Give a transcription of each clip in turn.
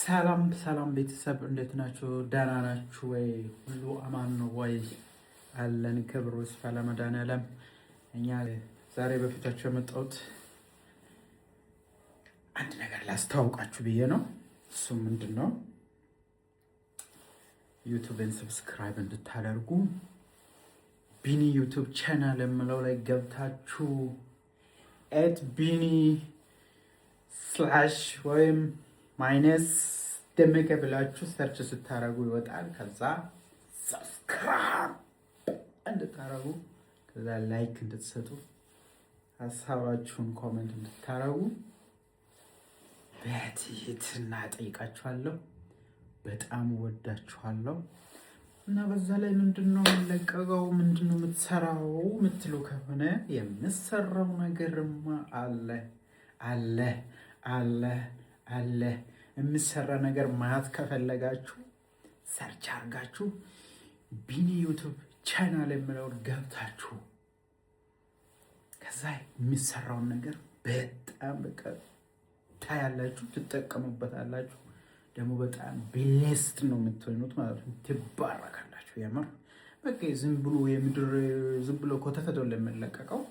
ሰላም ሰላም ቤተሰብ፣ እንዴት ናችሁ? ደህና ናችሁ ወይ? ሁሉ አማን ነው ወይ? አለን። ክብሩ ይስፋ ለመድኃኒዓለም። እኛ ዛሬ በፊታችሁ የመጣሁት አንድ ነገር ላስተዋውቃችሁ ብዬ ነው። እሱም ምንድን ነው? YouTube ን subscribe እንድታደርጉ፣ ቢኒ YouTube channel የምለው ላይ ገብታችሁ @ቢኒ slash ወይም minus ደመቀ ብላችሁ search ስታደርጉ ይወጣል። ከዛ subscribe እንድታደርጉ፣ ከዛ like እንድትሰጡ፣ ሀሳባችሁን comment እንድታደርጉ በትህትና ጠይቃችኋለሁ። በጣም ወዳችኋለሁ። እና በዛ ላይ ምንድን ነው የሚለቀቀው፣ ምንድን ነው የምትሰራው የምትሉ ከሆነ የምሰራው ነገርማ አለ፣ አለ፣ አለ፣ አለ። የሚሰራ ነገር ማየት ከፈለጋችሁ search አድርጋችሁ ቢኒ YouTube channel የሚለውን ገብታችሁ ከዛ የሚሰራውን ነገር በጣም በቃ ታያላችሁ፣ ትጠቀሙበታላችሁ። ደግሞ በጣም blessed ነው የምትሆኑት ማለት ነው። ትባረካላችሁ። የምር በቃ ዝም ብሎ የምድር ዝም ብሎ ኮተት ለሚለቀቀው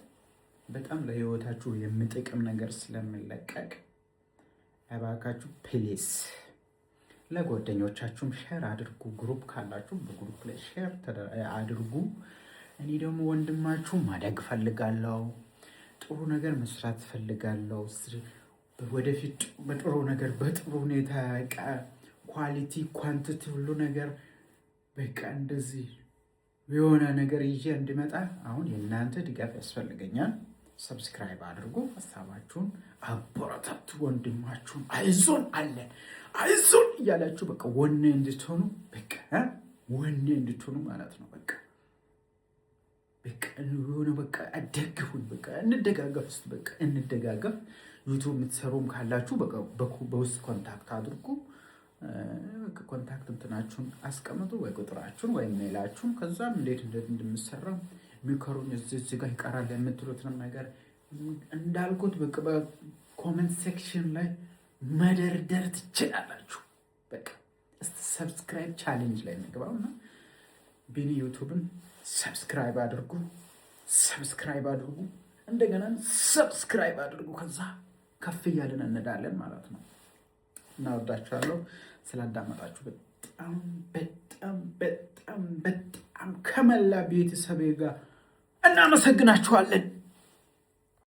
በጣም ለህይወታችሁ የሚጠቅም ነገር ስለሚለቀቅ እባካችሁ please ለጓደኞቻችሁም share አድርጉ። Group ካላችሁ በ group ላይ share አድርጉ። እኔ ደግሞ ወንድማችሁ ማደግ ፈልጋለሁ። ጥሩ ነገር መስራት ፈልጋለሁ። ወደፊት በጥሩ ነገር፣ በጥሩ ሁኔታ፣ quality፣ quantity፣ ሁሉ ነገር በቃ እንደዚህ የሆነ ነገር ይዤ እንድመጣ አሁን የእናንተ ድጋፍ ያስፈልገኛል። Subscribe አድርጉ፣ ሀሳባችሁን አበረታቱ። ወንድማችሁን አይዞን አለን አይዞን እያላችሁ በቃ ወኔ እንድትሆኑ፣ በቃ ወኔ እንድትሆኑ ማለት ነው። በቃ የሆነ በቃ ደግፉን፣ በቃ እንደጋገፍ፣ እስኪ በቃ እንደጋገፍ። YouTube የምትሰሩም ካላችሁ በውስጥ contact አድርጉ። Contact እንትናችሁን አስቀምጡ፣ ወይ ቁጥራችሁን ወይ mail ኣችሁን። ከዛም እንዴት እንዴት እንደምሰራ ምከሩኝ፣ እዚህ እዚህ ጋር ይቀራል የምትሉትንም ነገር እንዳልኩት በቃ በ comment section ላይ መደርደር ትችላላችሁ። በቃ እስቲ subscribe challenge ላይ እንግባው እና ቢኒ YouTube ን subscribe አድርጉ፣ subscribe አድርጉ፣ እንደገና subscribe አድርጉ። ከዛ ከፍ እያልን እንሄዳለን ማለት ነው። እናወዳችኋለሁ። ስላዳመጣችሁ በጣም በጣም በጣም በጣም ከመላ ቤተሰቤ ጋር እናመሰግናችኋለን።